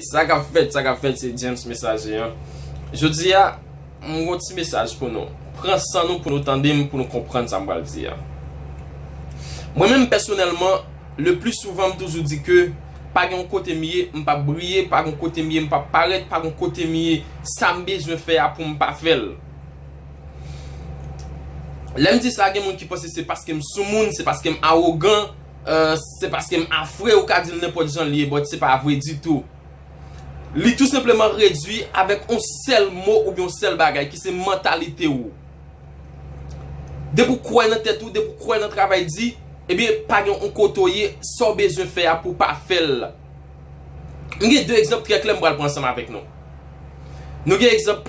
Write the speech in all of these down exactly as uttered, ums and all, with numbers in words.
Sa k ap fèt, sa k ap fèt, se James Mesaje an. Jodi a, m gon ti mesaj pou nou. Pran san nou pou nou tande m, pou nou konprann sa m pral di a. Mwen menm pèsonèlman, le pli souvan m toujou di ke pa gen yon kote m ye, m p ap briye, pa gen yon kote m ye, m p ap parèt, pa gen yon kote m ye, sa m bezwen fè a pou m pa fè l. Lè m di sa, gen moun ki panse se paske m soumoun, se paske m awogan, euh, se paske m afre, ou ka di l nenpòt jan l ye, but se pa vre ditou. Li tou senpleman redui avèk yon sèl mo oubyen yon sèl bagay ki se mantalite w. Depi w kwè nan tèt ou, depi w kwè nan travay di, ebyen, pa gen yon kote w ye, sa w bezwen fè a pou w pa fè l. M gen de egzanp trè klè m pral pran ansanm avèk nou. Nou gen egzanp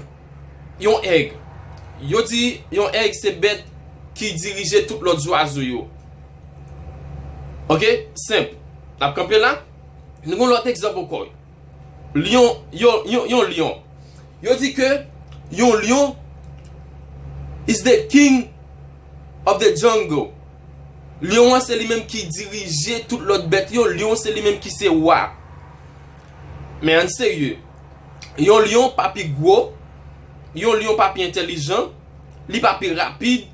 yon èg. Yo di yon èg se bèt ki dirije tout lòt zwazo yo. Ok? Senp. N ap kanpe la. Nou gen yon lòt egzanp ankò. Lyon, yon, yon, yon lyon. Yo di ke yon lyon is the king of the jungle. Lyon an se li menm ki dirije tout lòt bèt yo. Lyon se li menm ki se wa. Men ann serye. Yon lyon pa pi gwo, yon lyon pa pi entèlijan, li pa pi rapid,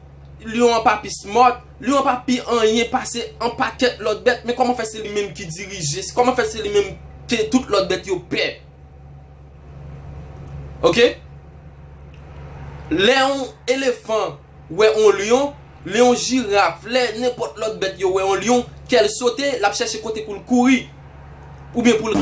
lyon an pa pi smart, lyon an pa pi anyen pase an pakèt lòt bèt, men kòman fè se li menm ki dirije, kòman fè se li menm ke tout lòt bèt yo pè? Ok? Lè yon elefan wè yon lyon, lè yon jiraf, lè nenpòt lòt bèt yo wè yon lyon, kè l sote, l ap chèche kote pou l kouri. Oubyen pou l.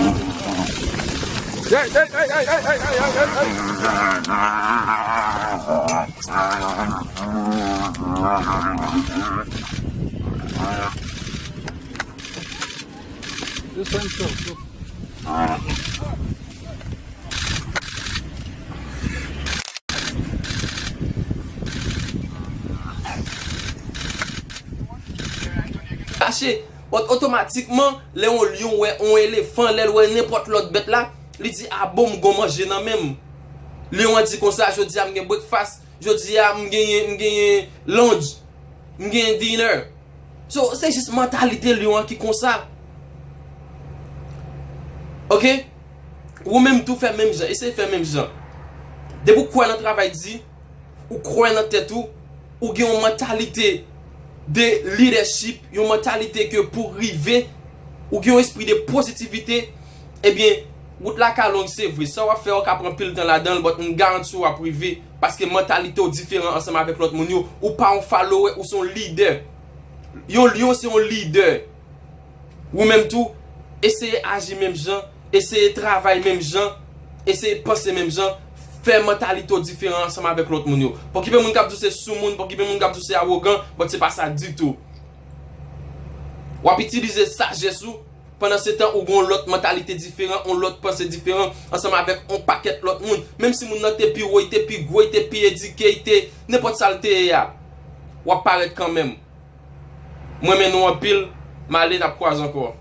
Kache, but otomatikman, lè yon lyon wè yon elefan, lè l wè nenpòt lòt bèt la, li di, "A bon, m gon manje nan men m." Lyon an di konsa, "Jodi a, m gen breakfast, jodi a, m genyen, m genyen lunch, m genyen dinner." So, se jis mantalite lyon an ki konsa. Ok? Ou menm tou fè menm jan, eseye fè menm jan. Depi w kwè nan travay di, ou kwè nan tèt ou, ou gen yon mantalite de leadership, yon mantalite ke pou rive, ou gen yon espri de pozitivite, ebyen, wout la ka long, se vre. Sa w ap fè, w ka pran pil tan ladan l, but m garanti w ap rive, paske mantalite w diferan ansanm avèk lòt moun yo. Ou pa yon follower, ou se yon lidè. Yon lyon se yon lidè. Ou menm tou, eseye aji menm jan, eseye travay menm jan, eseye panse menm jan, fè mantalite w diferan ansanm avèk lòt moun yo. Pa okipe moun k ap di w se soumoun, pa okipe moun k ap di w se awogan, but se pa sa ditou. W ap itilize sajès ou, pandan se tan ou gen yon lòt mantalite diferan, yon lòt panse diferan, ansanm avèk yon pakèt lòt moun. Menm si moun nan te pi wo, li te pi gwo, li te pi edike, li te nenpòt sa l te ye a, w ap parèt kanmenm. M renmen nou anpil, m ale, n ap kwaze ankò.